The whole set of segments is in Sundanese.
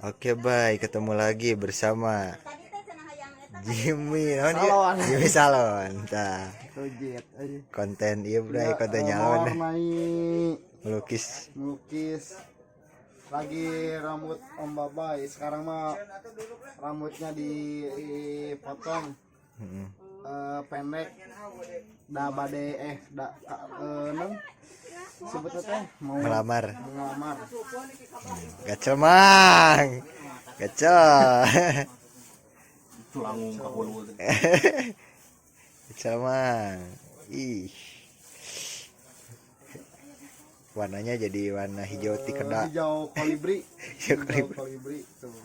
Oke, baik, ketemu lagi bersama Jimmy naon ieu? Salon. Jimmy Salon. Tah, Rujit aja. Konten ieu bray, konten Ya, nyalon mewarnai melukis. Melukis lagi rambut Om Babay. Sekarang mah rambutnya dipotong pendek. Da bade da non sebutnya teh mau Melamar. Mengelamar. Gacor mang. Gacor. Tulangung ka hulu teh. Gacor mang. Ih. Warnanya jadi warna hijau tikeda. Hijau kolibri. Hijau Hijau kolibri. Kolibri tuh.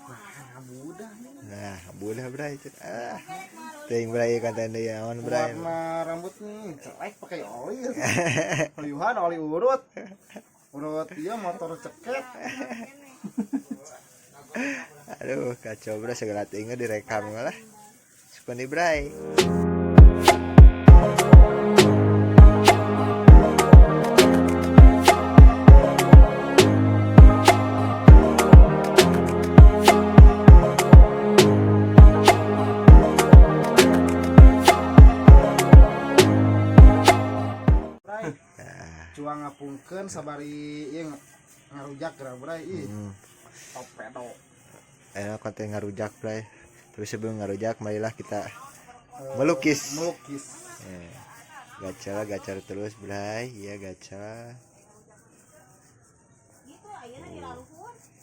Nah, budah nih. Nah, boleh bray itu. Ah. Teuing bray konten deui naon bray. Warna rambut nih jelek pakai oli. Oliuhan oli urut. Urut iya motor ceket. Aduh, kacau bray, segala tinggal direkam lah. Sukun di bray. Bray. Cuang ngapungkeun sabari ieu ngarujak geura bray ih. Top pedo. Ayo konten ngarujak bray. Tapi sebelum ngarujak, marilah kita melukis. Melukis. Eh, gacor gacor terus bray, iya gacor.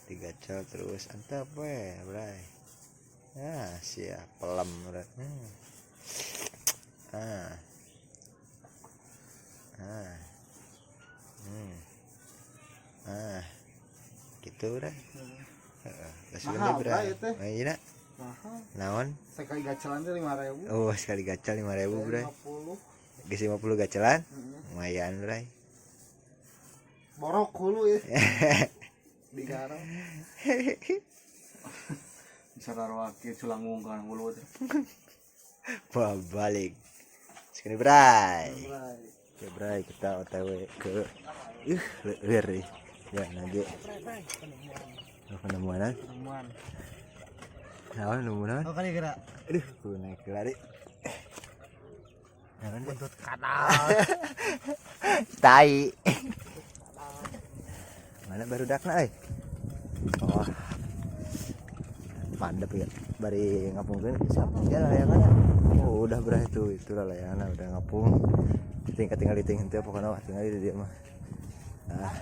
Digacor terus, antap we bray. Nah, siap pelem bray. Ah. Ah. Ah. Gitu bray. Heeh, geus Mahal, bray. Bray, teh. Oh, iya. Mahal. Naon? Sekali gacelan teh 5000. Oh, sekali gacor 5000 bray. 50. Geus 50 gacelan? Heeh. Lumayan bray. Borok hulu ya. Digarap. Bisa taruh culangung ka hulu teh. Wah, balik. Sekali bray. Bray. Oke bray, kita OTW ke leueur nih. Ya, nage. Oh, penemuan. Penemuan. Naon penemuan? Oh kali gerak. Aduh, kudu naik lari. Naon deh? Buntut kadal. Tai. Mana barudakna euy? Oh. Pandep ya. Bari ngapungkeun siapa ya layanganna. Oh, udah bray itu, itulah layanganna udah ngapung. Tinggal tinggal diting henteu pokoknya mah tinggal di dieu mah. Ah,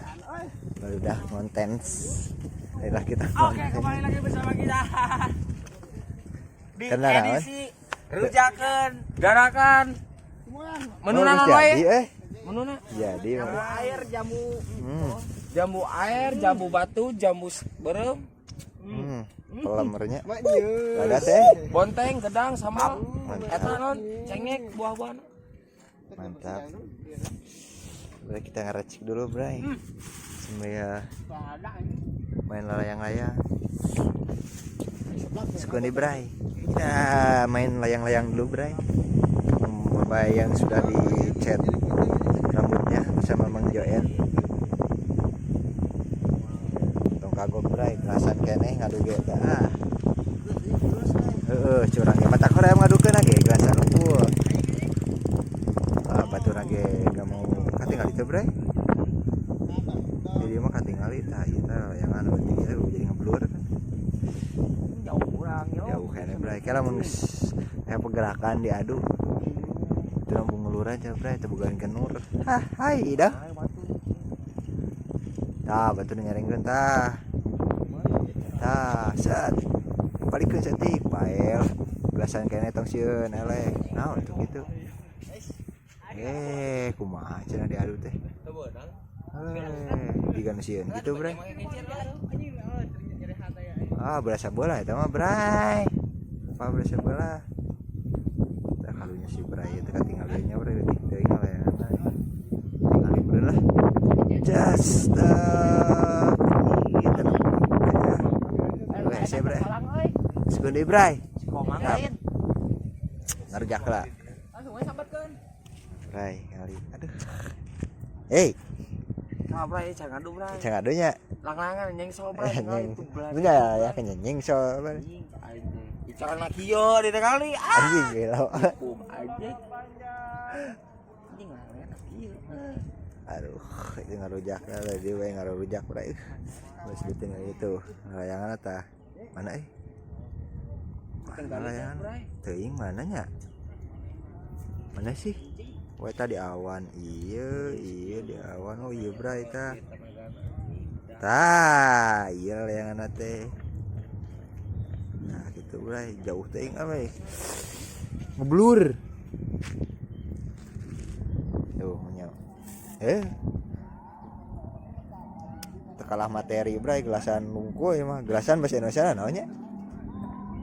baru udah konten. Ayolah kita Oke, kembali lagi bersama kita di Kenal, edisi Rujakan, Darakan, Menuna Oh, non jadi wae. Menuna. Jadi Jamu air, jamu jamu air, jambu batu, jambu berem, Pelemurnya. Mak jeung. Ada teh. Bonteng, gedang sama Mantap. eta non, cengek, buah-buahan. Mantap. Bray, kita ngeracik dulu, Bray. Sambil main layang-layang. Sekundi, Bray. Kita main layang-layang dulu, Bray. Bapak yang sudah dicat rambutnya bersama Mang Joen. Tong kagok, Bray, kerasan keneh ngadu ge teh. Ah. Heeh, curang ge mata hoream ngadukeun ge gelasan unggul. Ah, batur ge gak mau katingali teh, Bray. Jadi mah katingali tah ieu tah layangan leutik ieu jadi ngeblur kan. Jauh kurang yo. Jauh kene bray, kira mun geus aya pergerakan diadu. Itu nambung ngelur aja bray, teu bogaan kenur. Hah, hai dah. Tah, batu nyarengkeun tah. Tah, set. Balikeun saeutik, pael. Gelasan kene tong sieun eleh. Naon tuh gitu. Eh, kumaha cenah diadu teh? Teu beunang. Eh, digan sieun gitu bray. Ah, berasa bola eta mah, Bray. Apa berasa bola? Tah kalunya si Bray itu katinggalinya bray leutik teuing layangan. Tinggal beureun lah. Just stop. Gitu. Weh, saya Bray. Sekundi Bray. Si Komang Siap. lain. Ngarujak lah. Langsung we sambatkeun. Bray, kali. Aduh. Hey. Sama bray, jangan ngadu bray. Can ngadunya. Langlangan nyengso bray. Nyeng. Punya ya kan nyengso. Anjing aing teh. Bicara na kieu di teh kali. Ah. Anjing gelo. Hukum anjing. Anjing langlangan kieu. Aduh, itu ngarujak lah dia we ngarujak bray. Geus ditinggal itu. Layangan tah. Mana euy? Mana layangan? Teuing mananya? Mana sih? Wah, tadi awan. Iya, iya di awan. Oh iya bray tah. Tah, iya layangan teh. Nah, gitu bray, jauh teuing apa ngeblur. Tuh, nya. Tekalah materi bray, gelasan lungkuh ya mah. Gelasan bahasa Indonesia naonnya?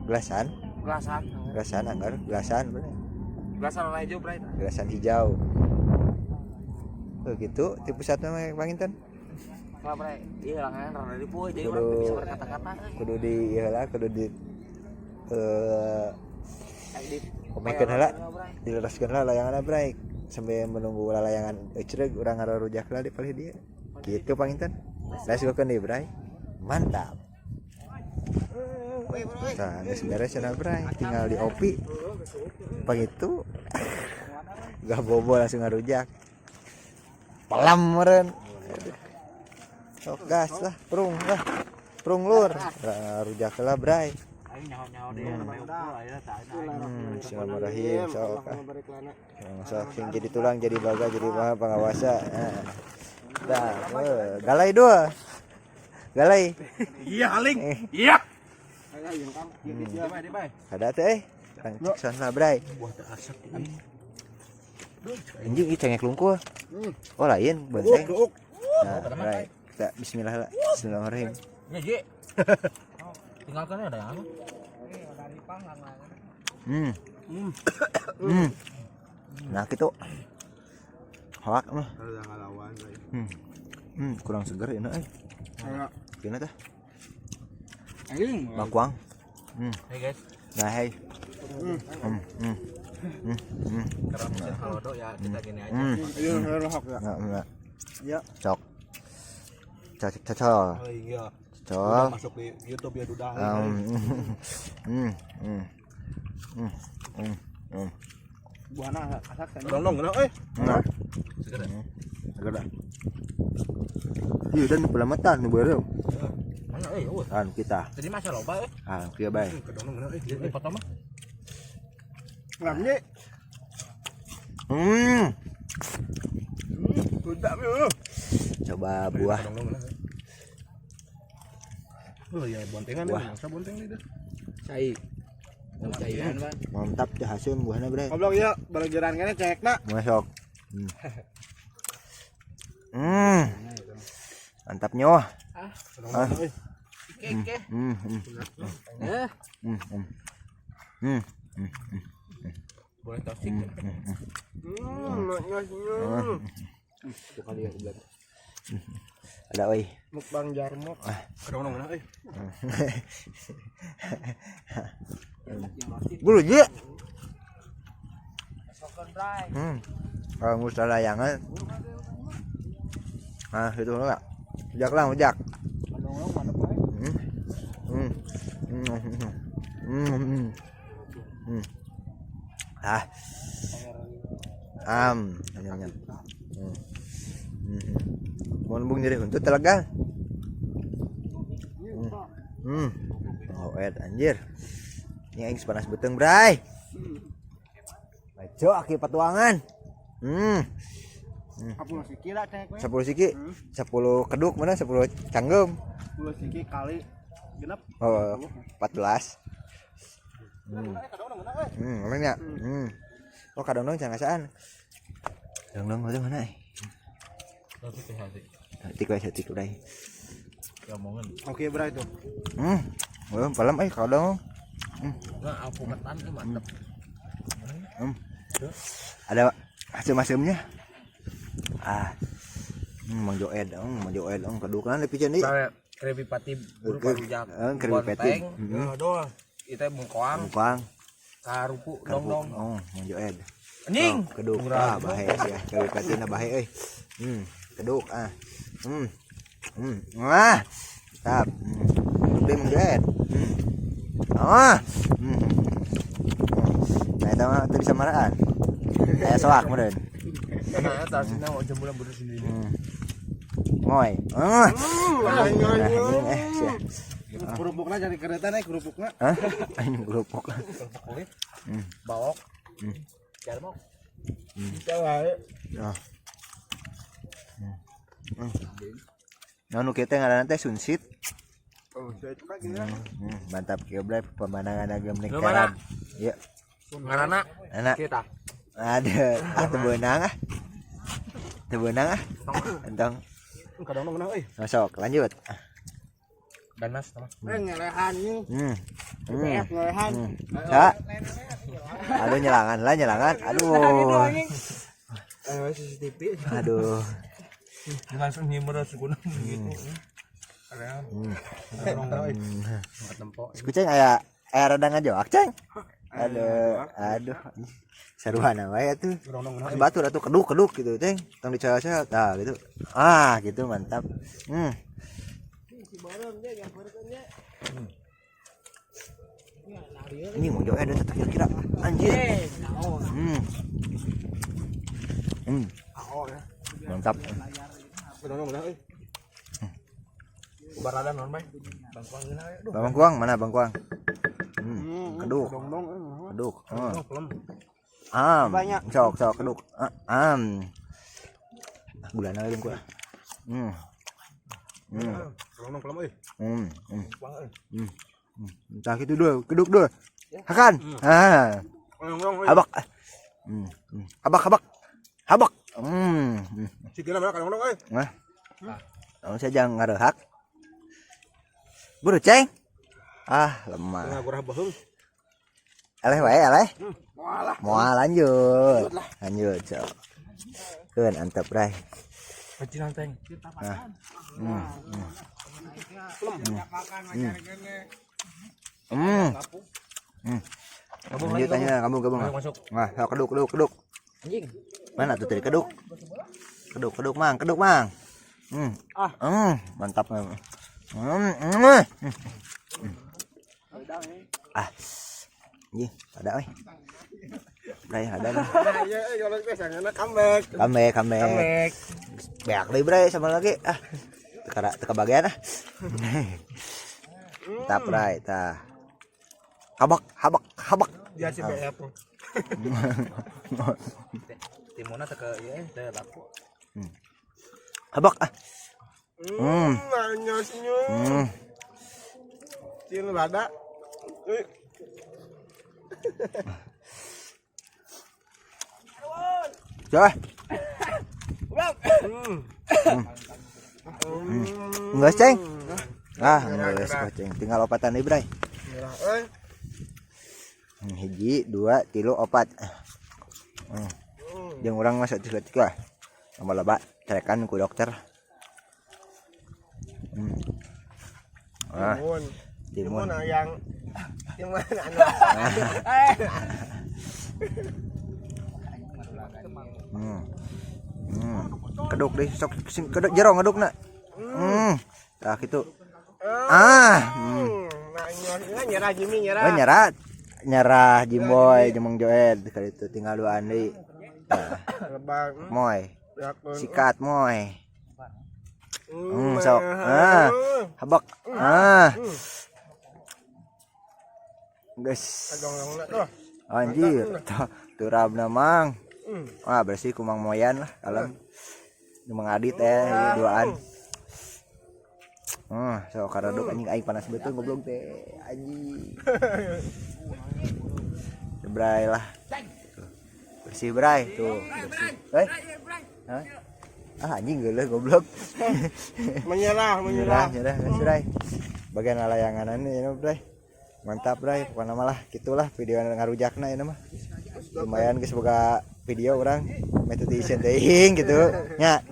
Gelasan, Gelasan. gelasan anggar, gelasan bener. Gelasan warna hijau bray. Gelasan hijau. Oh gitu, di pusatnya mah panginten. Lah bray, iya langlangan rada ripuh jadi urang teu bisa berkata-kata euy. Kudu di ieu lah, kudu di Edit. komekeun heula, dileraskeun heula layanganna bray. Sampai menunggu layangan ecreg urang ngararujak lah di palih dieu. Gitu panginten. Let's go deui bray. Mantap. Nah, geus beres cenah bray, tinggal di opi. Pangitu gak bobo langsung ngarujak. Pelam meureun. Aduh. Sok gas lah, prung lah. Prung lur. Ngarujak lah bray. Aing nyaho-nyaho deh namanya ukur ayeuna tah. Bismillahirrahmanirrahim. Sok ah. Allahumma barik lana. Sok sing jadi tulang jadi baga jadi maha pengawasa. Nah. Dah, galai dua. Galai. Iya haling. Iya. Ayo jeung Kang, ieu geus Di bae, di bae. Ada teh eh. Kang cek son lah bray. Buah teh asep. Anjing ieu cengek lungkuh. Oh lain bonteng. Duuk. Nah, bray. Kita bismillah lah. Bismillahirrahmanirrahim. Ya, Ji. Tinggalkan ada yang anu. Nah, gitu. Hawak mah. Ada ngalawan bray. Kurang seger ini euy. Ayo. Gimana teh? Anjing. Bangkuang. Hey guys, Nah, hey. karena musim halodo ya kita gini aja. Iya, lohok ya. Nah, nah. Iya. Cok. Cocok, cocol. Oh iya. Cocol. Udah masuk di YouTube ya duda. Buahna asak kan. Dong dong euy. Nah. Seger ya? Seger dah. Iya, dan pelamatan nu bareng. Mana euy, eueuh. Kan kita. Tadi masa loba euy. Ah, kieu bae. Kedong dong euy. Ini foto mah. Lamnya. Sudah euy. Coba buah. Kedong dong euy. Oh iya bontengan Buah. ya, mangsa bonteng nih dah. Cai. Caian, Bang. Mantap teh hasil buahna, Bre. Goblok ieu balageran kene cekna. Masuk. Mantap nyoh. Kedong dong euy. Ike ike. Eh, Boleh toxic. Itu kali ya goblok. Ada oi. Mukbang jarmok. Kedong dong euy. Bulu je. Sokan bray. Kalau ngurus layangan. Ah, itu enggak. Ujak lah, ujak. Ah. Am, nyam nyam. Mun bung nyeri huntut talaga. Oh, ed anjir. Ini aing panas beteng, Bray. Baco aki patuangan. 10 siki lah cek we. 10 siki. 10 keduk mana 10 canggem. 10 siki kali genep. Oh, 14. Namanya. Oh, kadang-kadang jangan ngasaan. Kadang-kadang itu mana? Tapi teh hati. Tik wae tik udah. Ya omongan. Oke, bray tuh. Belum pelem eh kadang. Nah, alpukat itu mantap. Ada asem-asemnya. Ah. Mang Joed, Mang Joed, kedukan lebih deui. Krabby Patty berupa rujak. Krabby Patty. Bonteng, Itu bengkoang, Bengkoang, karupu, dong-dong. Oh, Mang Joed. Anjing. Oh, keduk ah bahe ya. Krabby Patty na bahe euy. Keduk ah. Wah. Mantap. Duk deui Mang Joed. Ah. Nah, eta mah teu bisa maraan. Aya soak meureun. Nah, tasina mau jambu bener sendiri. Moy. Ah. Nah, anjing eh sia. Kerupukna jadi kereta nih kerupukna. Hah? Anjing kerupuk. Kerupuk kulit. Bawok. Jarmok. Bisa wae. Ah. Nah, nu kieu teh ngaranna teh sunsit. Oh, saya coba gitu. Mantap kieu bray pemandangan agam Lu nekaran. Iya, Ngaranna anak kita. ada ah teu beunang ah. Teu beunang ah. Entong. Kadang ngeunah euy. Masuk, lanjut. Ganas sama. Eh ngelehan nih. Ngelehan. Ya. Aduh nyelangan lah nyelangan. Aduh. Eh CCTV. Aduh. Langsung nyimber suguna gitu. Area. Kadang euy. Angkat tempo. Kucing aya aya rada ngajoak, Ceng. Aduh, aduh. Saruana wae atuh. Kadang ngeunah. Batur atuh keduk-keduk gitu, Ceng. Tong dicela-cela. Tah gitu. Ah, gitu mantap. Ini mau jauh ada tetap kira-kira. Anjir. Mantap. Kadang ngeunah euy. Barada non bae. Bangkuang ngeunah euy. Aduh. Bang Kuang mana Bang Kuang? Keduk. Dong-dong. Keduk. Oh. Pelem. Am. Banyak. Sok sok keduk. Am. Gulana we lungkul. Kadang pelem euy. Bangkuang euy. Entah gitu dulu, keduk dulu. Hakan. Ah. Kadang euy. Habak. Habak habak. Habak. Sikina mana kadang euy. Nah. Naon saya jangan ngarehak. Buru ceng. Ah, lemah. Ngagurah baheung. Eleh wae, eleh. Moal lah. Moal lanjut. Lanjut, sok. Keun antep bray. Pecinan teng. Nah. Lanjut tanya kamu gabung. Masuk. Nah, sok keduk keduk keduk. Anjing. Mana tuh tadi keduk? Keduk keduk mang, keduk mang. Ah. Mantap. Ah. Anjing, ada euy. Bray, ada nih. Iya, kalau biasanya comeback. Comeback, comeback. Beak deui bray sama lagi. Ah. Teka teka bagian ah. Mantap bray, tah. Habak, habak, habak. Dia si BF. Timona teh ke ieu teh laku. Habak ah. Nanya senyum. Cil lada. Coba. Enggak, Ceng. Ah, enggak, Ceng. Tinggal opatan deui, Bray. Merah euy. Hiji, dua, tilu, opat. Jeung urang mah saeutik-leutik lah. Tambah loba carekan ku dokter. Ah, Timun. timun. Timun yang timun anu. Keduk deh, sok sing keduk jero ngedukna. Tah kitu. Ah. Nah, nyerah Jimmy nyerah. Oh, nyerah. Nyerah Jimboy jeung Mang Joed kali itu tinggal duaan deui. Tah, Lebang. moy. Sikat moy. Sok. Ah. Habak. Ah. Geus. Anjir, turabna mang. Wah, bersih ku Mang Moyan lah kalem. Mang Adit duaan. So karaduk anjing aing panas betul goblok teh. Anjing. Bray lah. Bersih bray tuh, bersih. Eh? Hah? Ah anjing geuleuh goblok. Menyerah, menyerah. Nyerah, nyerah, bray. Bagian layanganan ya bray. Mantap bray, pokoknya malah gitulah video ngarujakna ini mah. Lumayan geus boga video urang metode isin teuing gitu nya.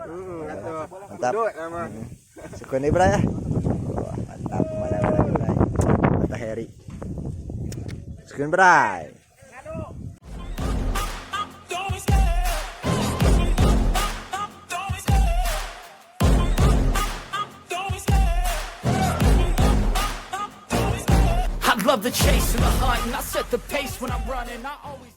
Mantap. Syukur nih bray ya. Wah, mantap mana-mana bray. Mantap Harry. Syukur bray. Don't be scared. Don't be scared. Love the chase and the hunt, and I set the pace when I'm running. I always